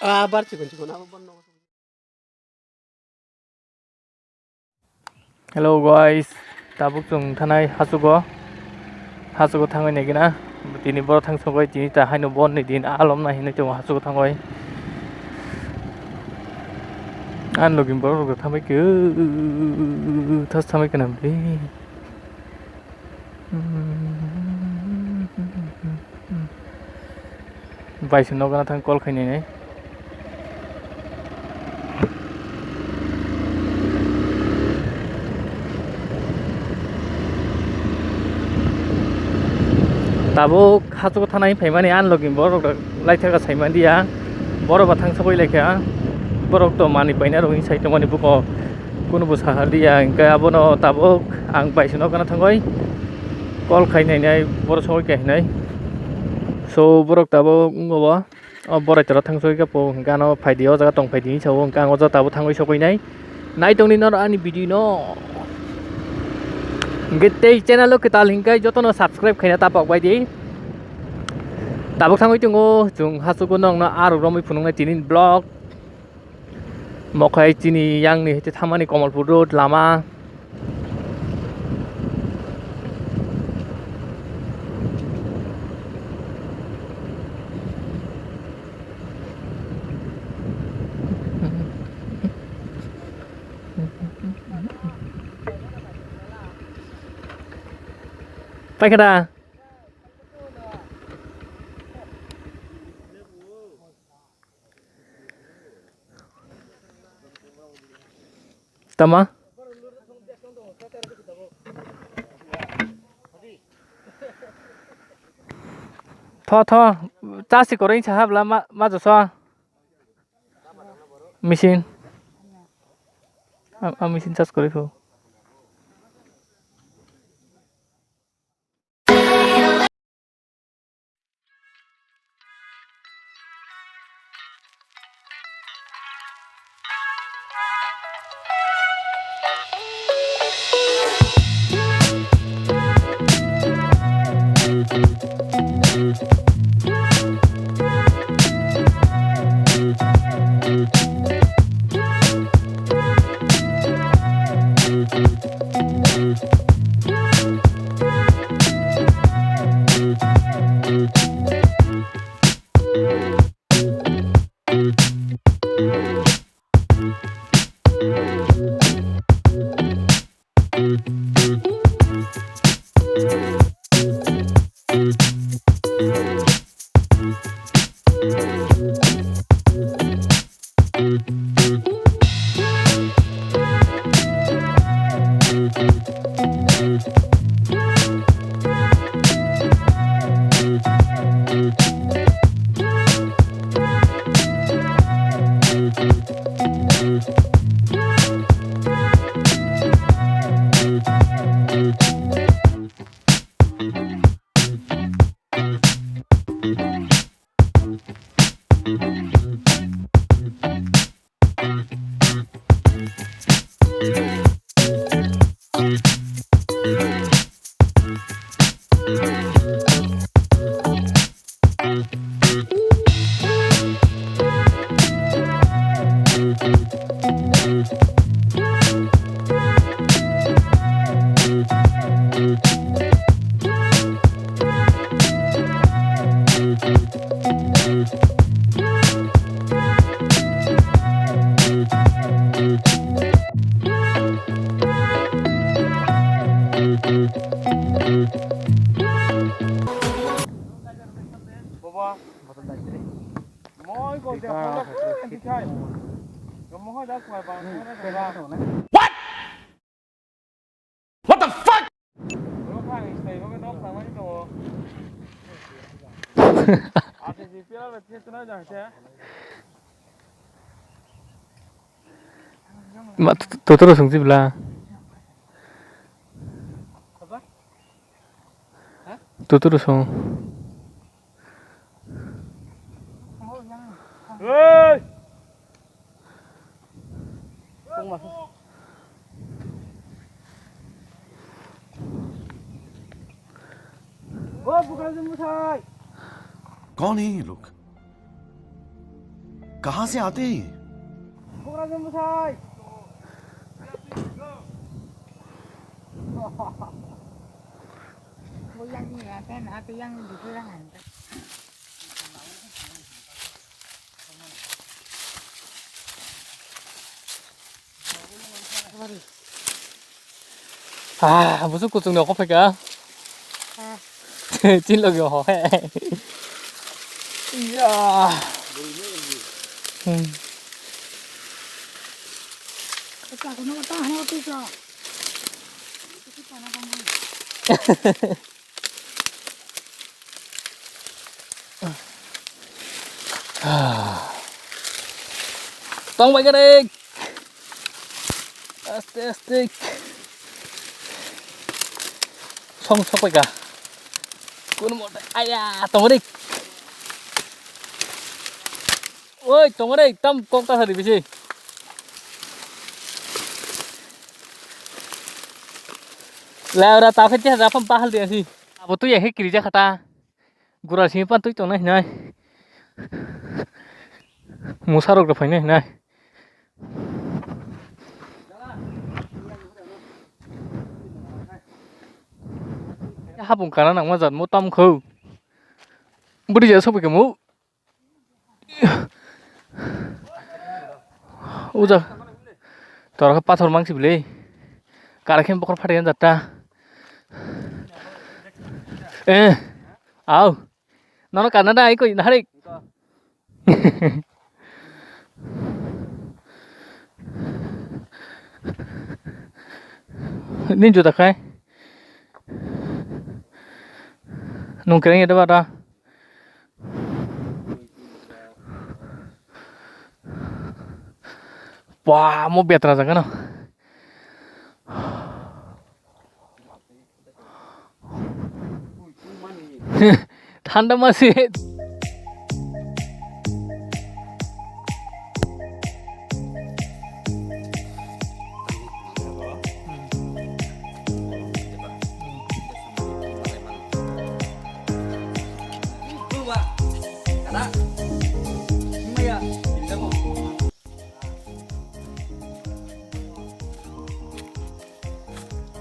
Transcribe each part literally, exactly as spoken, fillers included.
Ah, bar chikon chikon, abo ban no. Hello guys, tabuk chwng thanai hachugo, hachugo thangwi naikhe na. Tini borok thang sogwi, tini ta haino bonni din, alom nai hinwi tongo hachugo thangwi. Ani logi borok rok thangwi khe, thas thangwi khe na bwlwi. Bai se nogo na thang call khainai nai. Tabuk hachugo thanai phaimani ani logi borok rok laithaka saimanliya. Borok ba thang sogwi laikha. Borok to manwi paina rokni sai tongmani buko. Kunubo saharliya, hwnkhe abono tabuk ang bai se nogo na thangwi call khainai nai, borok sogwi khe hinai. So, borok tabuk wngbo o borai tora thang sogwi khe po, hwnkhe ano phaidi, o jaga tong phaidi hinwi sao, hwnkhe ang o jaga tabuk thangwi sogwi nai. Nai tongdi norok ani video no. Hwnkhe tei channel o kwtal hwnkhe jotono subscribe khaina ta pok bai di. Tabuk thangwi tongo chwng hachugo nokno arok romwi phunuknai tini vlog. Mokhai chini yang ni hete thamani Kamalpur road lama. Paikha da. Tama? Tho, tho, chasi koroi sa habla ma, ma joso. Machine. A, a machine charge koroi pho. What? What the fuck? Ma, tu-, tu-, tuturu sung sibla. Tuturu sung. Hey! O Bukrajin Musai! कौन है ये लोग? कहाँ से आते हैं ये? Ah, busuk kuchung ni okho phaikha. Chin logi ho he. Ya. Hmm. Tong bai khe. Aste aste. Song sok bai ka. Kun mo aya tong rik. Oi, tongore, tam kok ta sari bisi. Laura ta khe cha pham pahal dia si. Abo tu ya he kiri ja khata. Gura sing pan tu tong nai nai. Musa rok phai nai nai. Habung kana nang ma jat mo tam kho. Budi ja sobi kemo. Uja. Tora khe pathor mangsi bile. Kara khe bokhor phari yan jatta. Eh. Au. Nono kana da ai koi narik. Nin juta khai. Nung kereng ya da ba da. Wah, mo betra jaga no. Thanda masi.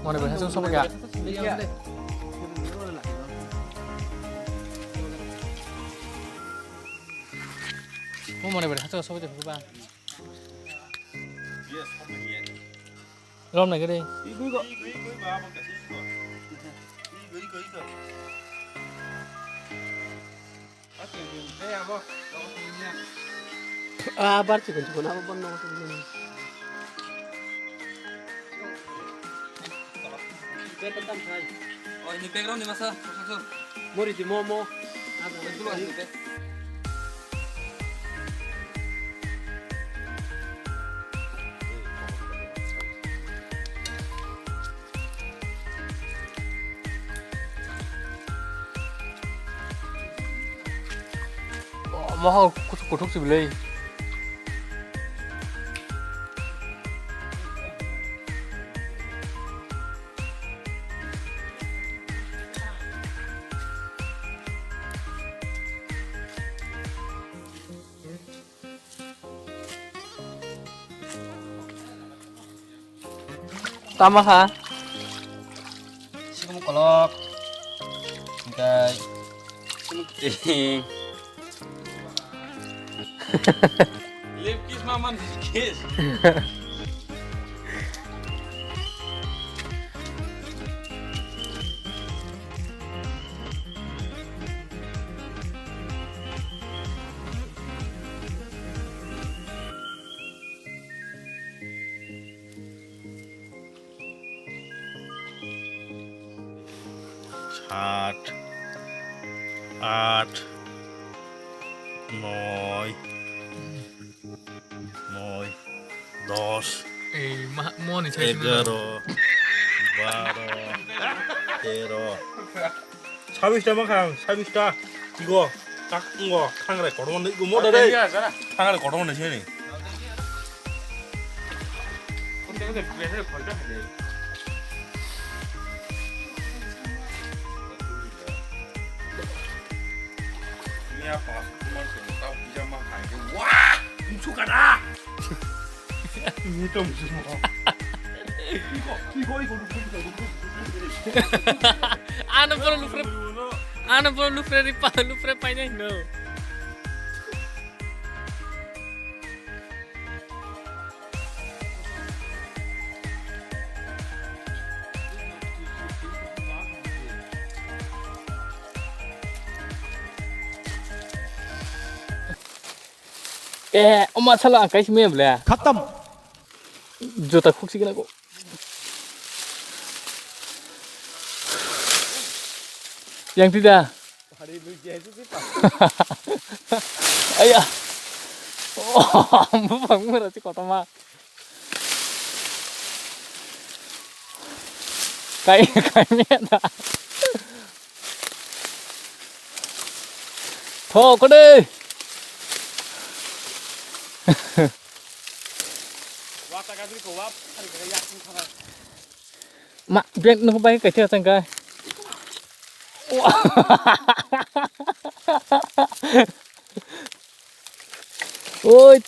Mone bai hachung sobo ya. Mo mone bai hachung sobo ya ba. Rom nai gede. Ah, bar chikon chikon abo ban no. Oi, ni background ni masa, masa, masa. Mori di mo, mo. Betul lah, ni back. Oh, moho kuthuk kuthuk si bilai. Tamo kha. Sikum kolok. Hingkai. Sikum ting. Lip kiss, mama, lip kiss. Saat, aat, noi, noi, dos, ei, ma-, moni sai sini. Egaro, baro, tero. Sabista ma khang, sabista. Tigo, tak ngo, khangre kotorma nui gumo dare. Khangre kotorma nui sini. Mia pas kuman sini, tau pijama khang. Wah! Ano pura lufre, ano pura lufre ripa, lufre painai no. Eh, oma sala ang kaisi me bla. Khatam. Jota khuk sigina ko. Yang tidak. Aya. Oh, bupang mura si kotoma. Kai, kai me da. Tho, kode. Wata kadri ko wap, hari kaya yakin khana. Ma, bag nung bai kai thia chang kai. Oi,